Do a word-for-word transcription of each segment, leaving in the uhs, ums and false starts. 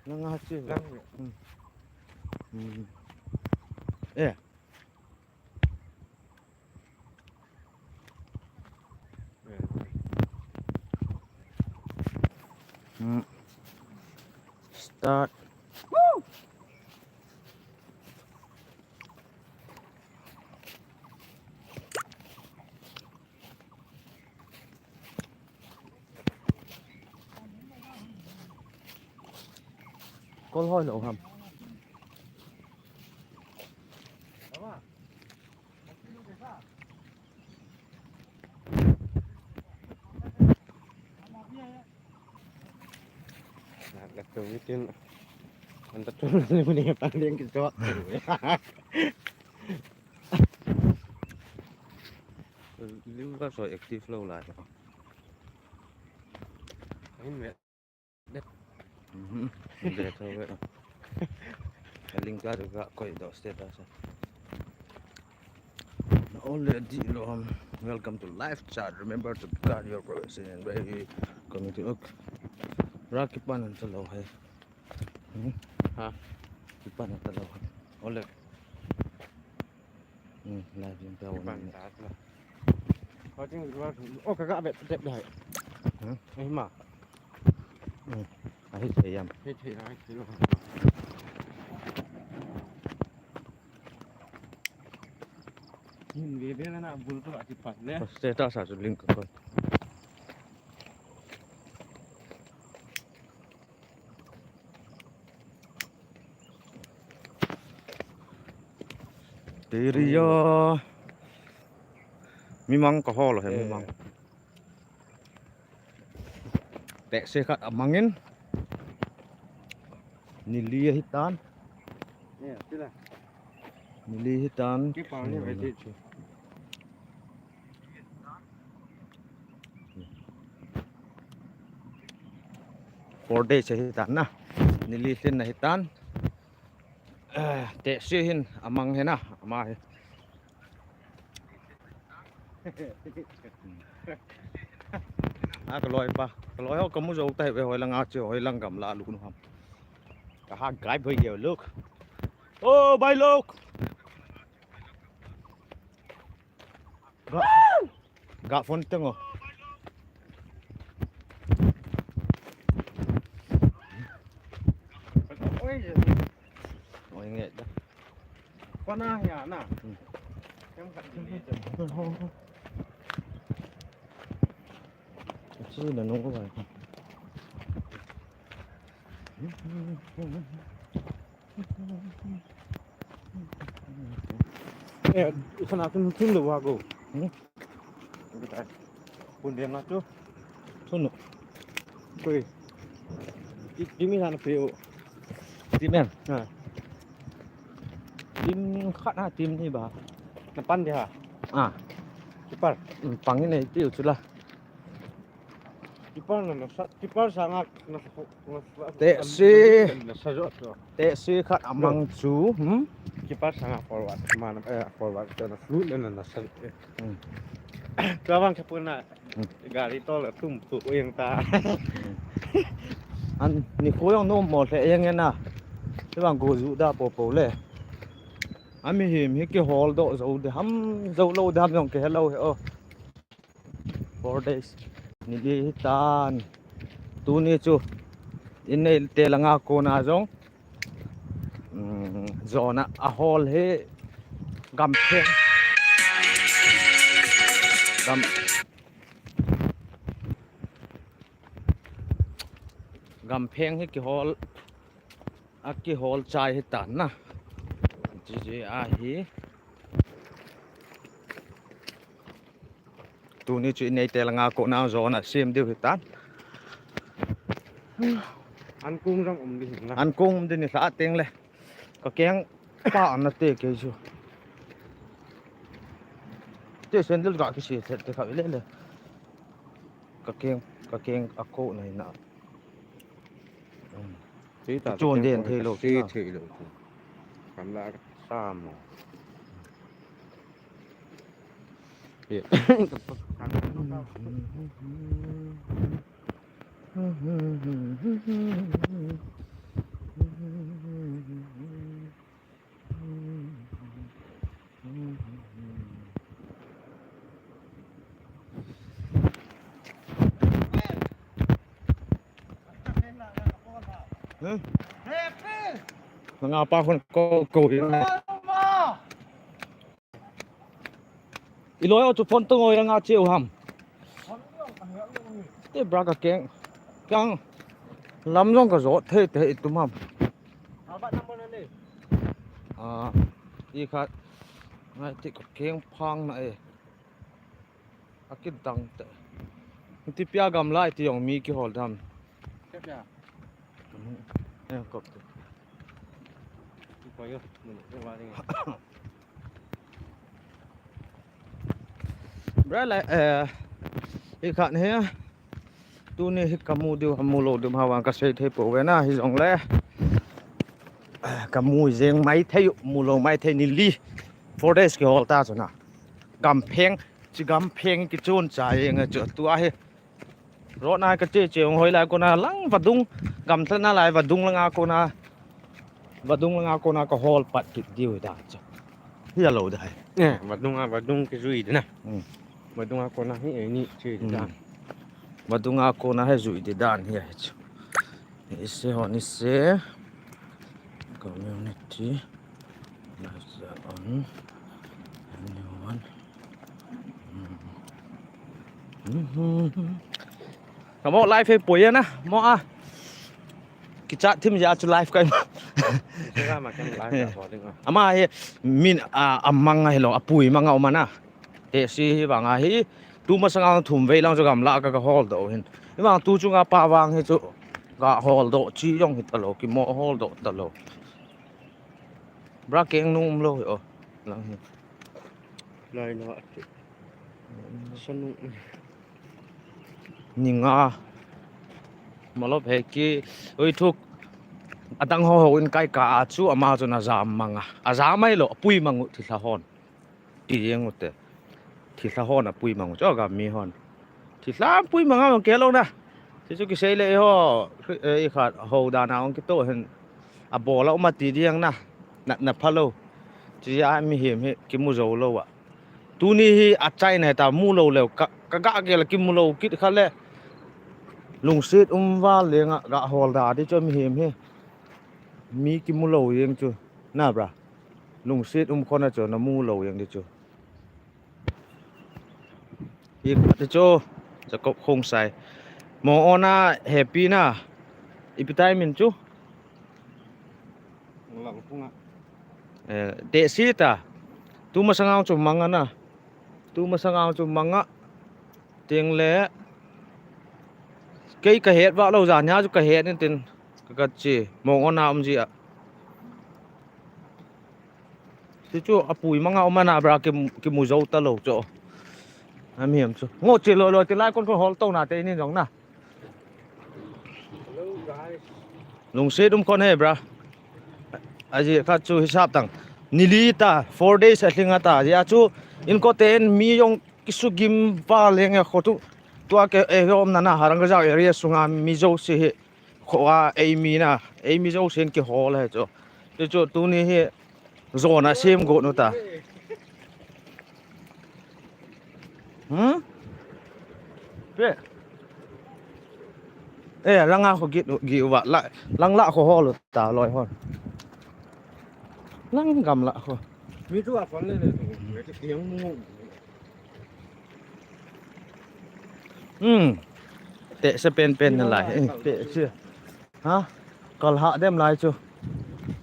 Nang ha chi. Nang. Hmm. Hmm. Eh. Hmm. Start. Woo! Kol hoi lo ham. Nak dah tu meeting. Anda tu ni ni panding kita. Lim ka so active lo lai. Ahin ve. Mhm. Ve tho ve. Lim ka tu ka koi do status. Already lo ham. Welcome to live chat. Remember to guard your privacy and very community. Okay. Ra kipan an ta lo hai. Hmm? Ha? Kipan an ta lo hai. Ole. Hmm, live jing ta. Kipan an ta lo. Ho jing lo. Oh, ka ga bet dep dai. Hmm? Eh, ma. Hmm. Ahi thei yam. Ahi thei, ahi thei lo. Hin ve ve na bul to ati pat le. Status a chu link ko. Teria. Mimang ka hol he, eh, mimang. Tehse khat amangin. Nili ahitan. Eh, sila. Nili ahitan. Kipang ni, hmm, vai ti. Four days ahitan na. Nili lhin na ahitan. Eh, tehse hin amang hi na, ama hi. A, ka loi pa. Ka loi ho ka mu jou ta hi ve, hoi lang a chi, hoi lang gamla lut nu ham. Ka ha gai bhoi geo luk. Oh, bhai lok. Ga, ga phone teng o. Oi, oi nge da. Kona hia na. Hmm. Kem khat ni. Chu na nung ko bai. Eh, sana tun tun lo wa go. Hmm? Pun dem na chu. Tun lo. Koi. Ti, ti mi sana pe o. Ti men. Ha. Team khat ha, team ni ba. Na pan dia ha. Ah. Keeper. Hmm, pang ni ti u chu la. Keeper na, na sa, keeper sanga na, na, na, tehse. Na sa jo to. Tehse khat amang chu, hmm? Keeper sanga forward, man, eh, forward, na, na, na, na sa, eh. Hmm. Tua vang kha puna, hmm, gari to la tum tu yang ta. Hmm. An, ni ko yang no mo le yang na. Tua vang go ju da po po le. Ami him hi kihol doh jou de ham, jou lou de ham jong kihe lou hi o. Four days. Nili hitan. Tuni chu. In nei te langa kona jong. Um, jona ahol hi. Gampheng. Gam, gampheng hi kihol. Akihol chai hitan na. Jiji ahi. Tuni chu in nei te langa kona jona sem diu hitan. An kung jong um di na. An kung um di ni lha teng le. Ka keng pa an na te kei chu. Te sandal ga kisi te te kha le le. Ka keng, ka keng a ko na hi na. Ti ta chon den thei lo, si thei lo. Kan la ka sam mo. Ye. Hmm? Nanga pa khun ko ko i. I loi o chu phone tong o i ranga che u ham. Te bra ka keng. Kang lam jong ka jot thei te i tum ham. Ah, i khat ngai ti ka keng phang na e. A kidang te. Ti pia gam lai ti jong mi kihol dam. Kep ya. Eh, kop te. Bra lai, eh, i khat he. Tuni hi ka mu diu, mu lou diu, ha vang ka sei thei poi ve na, hijongle. Ka mu jeng mai thei, mu lou mai thei ni li. Four days kihol ta chu na. Gam pheng, chi gam pheng kichun cha jeng chu tua hi. Road na ka che che hung hoi lai kona lang vadung, gam thla na lai vadung langa kona. Vadung langa kona ka hol pat kit diu hi da chu. Hi a lou da hi. Eh, vadung a, vadung kijui de na. Hmm. Vadung a kona hi e ni che de da. Hmm. Vadung a kona hi jui de dan hi a hi chu. Ni se ho ni se. Community. Nice on. Anyone? Hmm. Hmm. Ka mo live hi poi na, mo a. Kichat thim ja chu live kai ma. Instagram a kem live ka ho ding a. Ama hi min a, a manga hi lo, a pui manga uma na. Te si hi vanga hi, tu masanga thum vei lang chu gam la ka, ka hol do hin. Hi vang tu chunga pa vang hi chu ka hol do chi jong hi ta lo, ki mo hol do ta lo. Bra keng nung um lo hi o. Lang hi. Lai na ati. Sanung. Ni nga. Malop he ki. Oi thuk. Adang ho ho in kai ka a chu ama chu na jam manga. A jam mai lo, pui mangu thilha hon. Ti jeng u te. Thilha hon a pui mangu chu a gam mi hon. Thilha pui manga mang ke lo na. Ti chu kisei le ho, eh, i khat ho da na ong kito hin. A bol a um a ti diang na. Na, na pha lo. Chi a mihem hi kimu jou lo a. Tuni hi a chaina ta mu lo leu ka, ka ga gel kimu lo kit kha le. Lungset um val lenga ga hol da di chu mihem hi. Mi kimu lo jeng chu. Na bra. Lungset um khona chu na mu lo jeng di chu. Hi khat chu, Jacob Khongsai. Mo ona happy na. Ipi tai min chu. Lang phunga. Eh, te si ta. Tu masanga chu manga na. Tu masanga chu manga. Ting le. Kei ka het va lo jan nia chu ka het in tin. Ka ka chi. Mo ona um ji a. Ti chu a pui manga um a na bra ki, kimu jou ta lo chu. A mihem chu. Ngo chi lo lo ti lai kon kon hol to na te ni jong na. Lungset um kon he bra. A ji kha chu hisap tang. Ni li ta, four days a hling a ta. Ji a chu in ko ten mi jong kisu gim va leng e kho tu. Tua ke e hom na na harang ka jau area sunga mi jou si hi. Kho a ei mi na, ei mi jou sen kihol he chu. Ti chu tuni hi Zona sem go nu ta. Hmm? Pe. Eh, langa kho git, gi uva. La, lang la kho hol ta loi hon. Lang gam la kho. Mi tu a phone le le tu. Me te kiang mu. Hmm. Te se pen pen na lai. Eh, te se. Ha? Kal ha dem lai chu.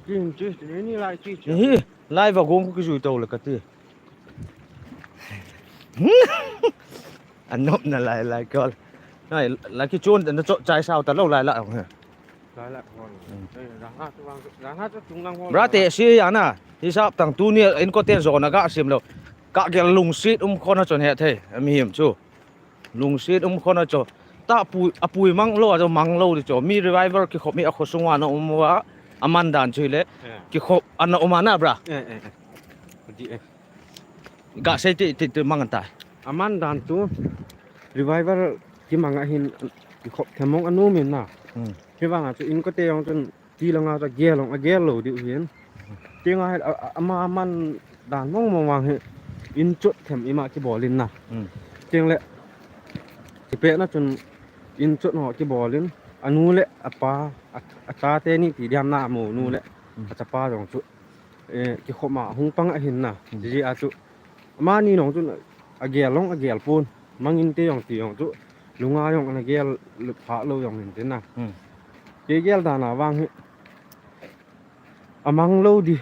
King chu, ni lai chi chu. Hi, lai va gong ku ki jui to le ka ti. An nop na lai lai kal. Nai, la ki chun na cho chai sao ta lo lai la. Lai la hon. Eh, rang ha tu wang, rang ha tu chung lang hon. Bra te si ya na. Hisap tang tuni in ko ten zo na ga sim lo. Ka gel lungset um khona chon he thei. Mihem chu. Lungset um khona chu. Ta pui, a pui mang lo, a chu mang lo di chu. Mi revival kikhop mi a kho sunga na um uva, a man dan chu le. Eh. Kikhop ana um ana bra. Eh, eh, eh. Di, eh. Ga sei ti, ti, ti mang an ta. A man dan tu revival kimang a hin kikhop themong anu min na. Hmm. Hi vang a chu in ko te jong chun Ti langa ta gel ong, a gel lo diu hin. Tinga hi, a, a, ama man dan mong mong vang hi. In chot them ima kibolin na. Hmm. Ting le. Ti pe na chun in chot ho kibolin. anu le apa, a, achate ni ti diam na, amonu le achapa jong chu, eh, kikhop ma hung pang ahin na. Jia chu amani jong chu agel jong agel pon, mangin te jong ti jong chu lunga jong ana gel pha lou jong hin te na. Kei gel dan a vang hi amang lou di,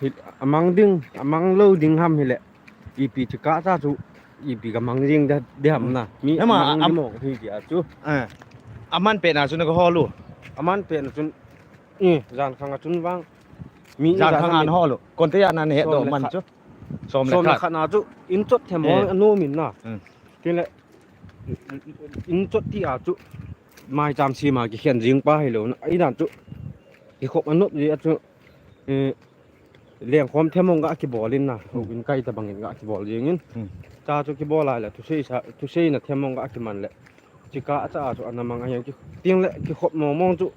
hi, amang ding, amang lou ding ham hile, ipi chu ka cha chu, ipi ka mang jing da, di ham na. Mi ama mang di mo hi dia chu. Aman pet na chu na ka hol u. Aman pet na chun, eh, jan khang a chun vang. Mi jan khang an hol u. Kon te ya na ne do man chu. Som le khat na chu in chot them hol anu min na. Kile in chot ti a chu mai cham si ma kikhen jing pa hilou na. Ai dan chu kikhop anop ji a chu, eh, lengkhom themong ga kibol in na. Hou in kai ta bangin ga kibol jing in. Cha chu kibol lai le thusei sa, thusei na themong ga kiman le. Chika cha chu ana mang a yang ki ting le kikhop mong mong chu.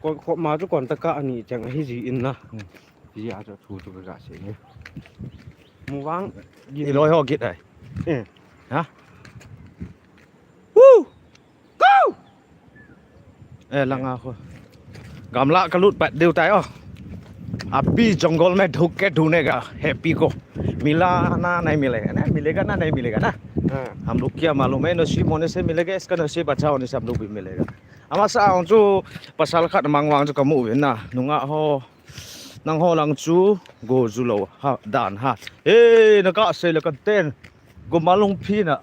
Ko khop ma chu kon ta ka ani chang hi ji in na. Jia chu thu chu ga se ni. Mu vang. I loi ho git ai. Eh. Ha? Woo! Go! Eh, langa kho. Gamla ka lut pat diu tai o. अभी जंगल में ढुक के ढूंढेगा हैप्पी को। मिला ना नहीं मिलेगा ना, मिलेगा ना नहीं मिलेगा ना। हाँ। हम लोग क्या मालूम है, नसीब होने से मिलेगा, इसका नसीब अच्छा होने से हम लोग भी मिलेगा। Amasa ang chu pasal khat mang vang chu ka mu vin na. Nunga ho. Nang ho lang chu go ju lou ha, dan ha. Eh, na ka sei le ka ten. Go malung phi na.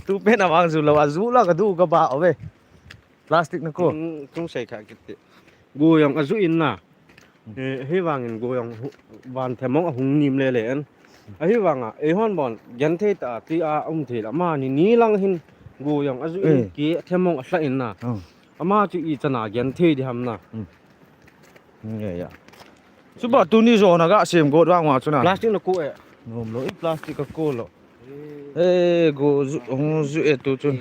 Tu pen a vang ju lou, a ju la ka du ka ba ove. Plastic na ko. Tung, tung sei kha kit te. Go jong a ju in na. Eh, hi vang in go jong hu-, van themong a hung nim le le en. A hi vang a, ei hon bon, gen thei ta, ti a um thei la, ma ni ni lang hin go jong a ju in ki themong a hla in na. Ama chu i chana gen thei di ham na. Nge ya. Chuba tuni jo na ga sem got vang wa chu na. Plastic na ko e. Nom lo, i plastic ka ko lo. Eh, go ju, hung ju e tu chu.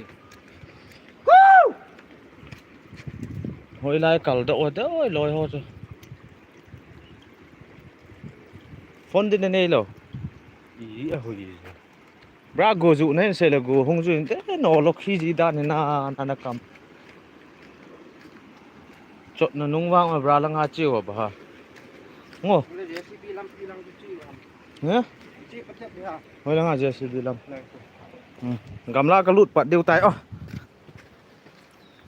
Hoi lai kal da o da oi loi ho chu. Phone din nei lo. I a hoi. Bra go ju na hin sei le go hung ju in te no lo khi ji dan na na na kam. Chot na nung vang ma bra la nga chiu ba ha. Ngo. Hoi la nga J C B lam. Gamla ka lut pat diu tai o.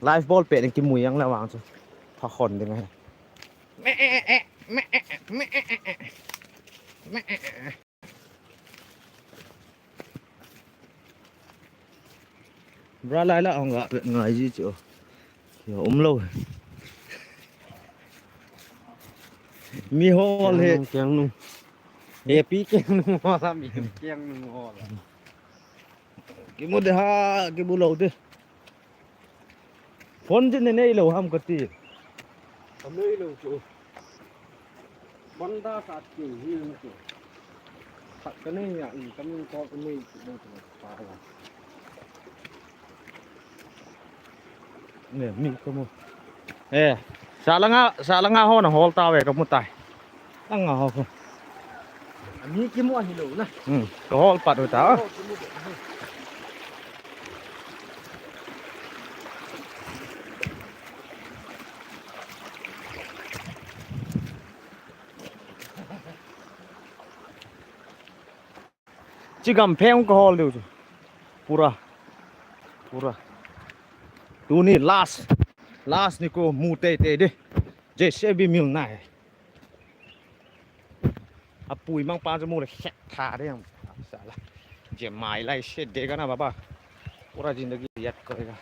Live ball pe ding ki mui yang la vang chu. Pha khon ding a. Bra lai la ong ga ngai ji chu. Yo um lo. Mi hol he. Kiang nu. He pi kiang nu ho la mi kiang nu ho la. Ki mu de ha, ki mu lo de. Phone din nei lo ham ka ti. Ka nei lo chu. Banda sa ti hi ni chu. Khat ka nei ya in ka min ko ka nei chu mo chu pa la. Ne mi ka mu. Eh, sa langa, sa langa ho na hol ta ve ka mu tai. Anga ho ko. Ami ki mu ahi lo na. Hmm, ka hol pat u ta. Chi gam pheng ka hol diu chu. Pura. Pura. Tuni last. Last ni ko mu tei tei de. J C B mil nai. Apui mang pa chu mu le khet tha de yang. Sala. Je mai lai se de ga na baba. Pura jindagi yat karega.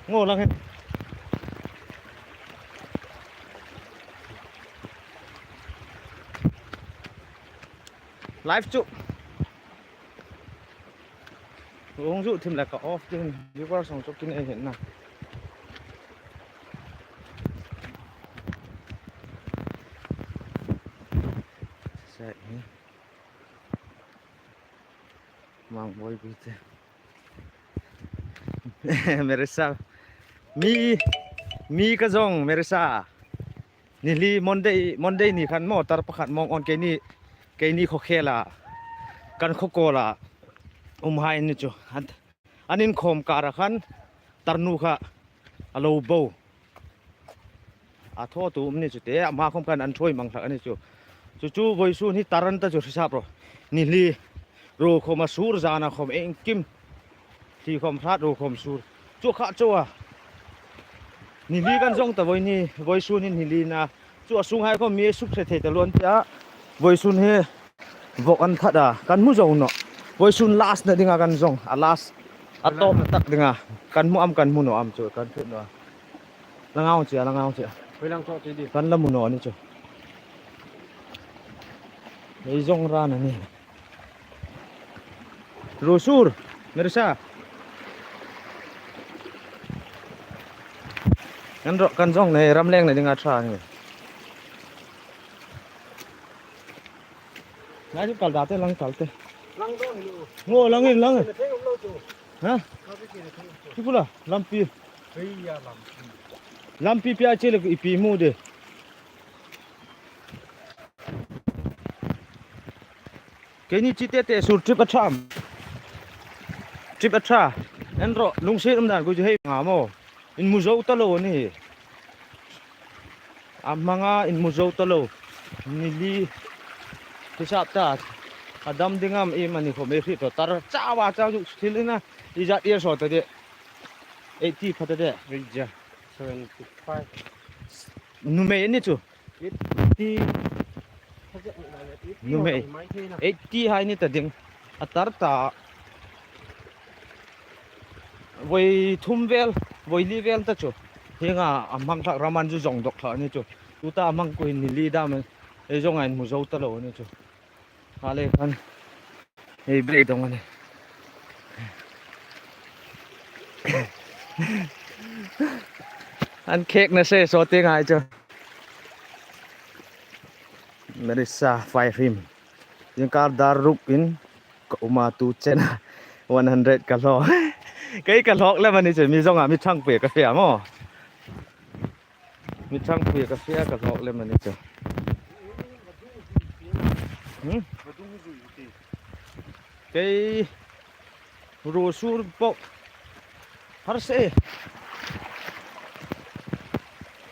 Ngo lang he. Live chu. Hung ju thim la ka off din, viewers hung chu kin ei hin na. Sai hi. Mang boi bi te. Mere sa. Mi, mi ka jong, mere sa. Nili Monday, Monday ni khan motor pakhat mong on keini, keini kho khela, kan kho kola. um hai ni chu. An, an in khom kara khan tarnu kha alo bo. A tho tu um ni chu te, ama khom khan an thoi mang thak ani chu. Chu chu voisun hi taran ta chu hisap ro. Ni li ro khom a sur jana khom engkim. Thi khom hrat ro khom sur. Chu kha chu a. Ni li kan jong ta voi ni, voisun hi ni li na. Chu a sung hai khom mi suk the thei ta lon tia. Voisun hi vok an that a. Kan mu jong no. Voisun last na dinga kan jong. A last. A top na tak dinga. Kan mu am kan mu no am chu. Kan thut no. Langau chia, langau chia. Hoi lang cho ti di. Kan la mu no ni chu. Ei jong ra na ni. Rosur, Mersa. Kan ro, kan jong nei, ramleng nei dinga tha ni. Nai chu kal da te, lang kal te. Lang do hi lo. Ngo, lang in, lang in. Thei um lo chu. Ha? Ka bi ki thei um chu. Ki pula, lampi. Hei ya lampi. Lampi pia che le ipi mu de. Keini chi tete sur trip a tham. Trip a tha. En ro, lungset um dan ko ju hei nga mo. In mu jou ta lo ni. A manga in mu jou ta lo. Ni li. Hisap ta. A dam ding am i mani kho me hri to tar cha wa cha ju thil na. I jat years ho ta de. Eighty pha ta de. Ei ja. Seventy five. Numei ni chu. Eighty. Numei. Eighty hai ni ta ding. A tar ta. Voi thum vel, voi li vel ta chu. Hinga a mang thak raman ju jong dok thak ni chu. Tuta a mang ko hin ni li dam. Ei jong a in mu jou ta lo ni chu. Hale khan. Ei break dong ani. An khek na se so te ngai chu. Merisa fai hrim. Jingkah dar ruk in ka uma tu chena one hundred ka lhok. Kei ka lhok le mani che mi jong a mi thang pe ka fe mo. Mi thang pui ka fia ka lhok le mani chu. Hmm? Kei ro sur pok. Har se.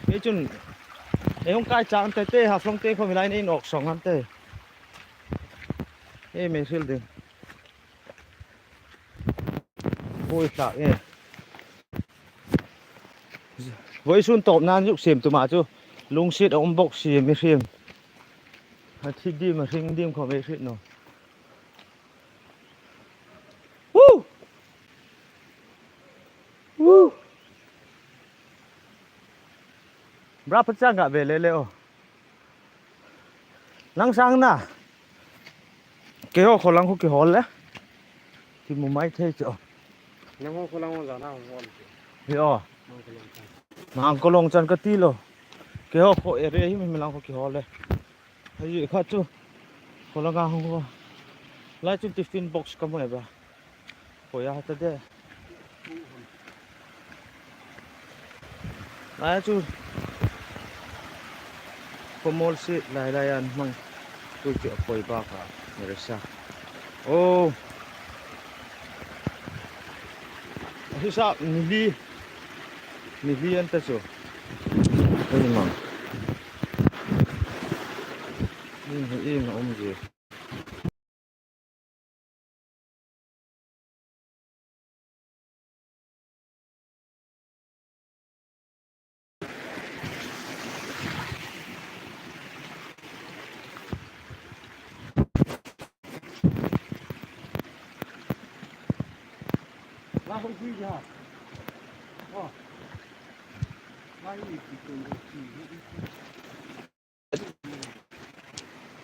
Kei chun. Ei hung kai chang te te Haflong te kho mi lai nei nok song an te. Ei me sil ding. Poi hlak e. Voisun top nan juk sem tuma chu lungset a um bok si mi hrim. A thi dim a hring dim kho mi hrim no. Woo! Woo! Bra pachang ga ve le le o. Lang sang na. Keiho kholang khu kihol le. Kimu mai thei chu. Nangho kholang ho jana ho hol. Hi o. Mang kolong chan. Mang kolong chan ka ti lo. Keiho kho area hi mi lang khu kihol le. Hei kha chu. Kholang a hung ho. Lai chu tiffin box ka mu e ba. Poi a ta de. Lai chu. Komol si lai lai an mang. Tu chu a poi ba ka. Merisa. Oh. Hisa ni li. Ni li an ta chu. Ni mang. Ni hi in um ji.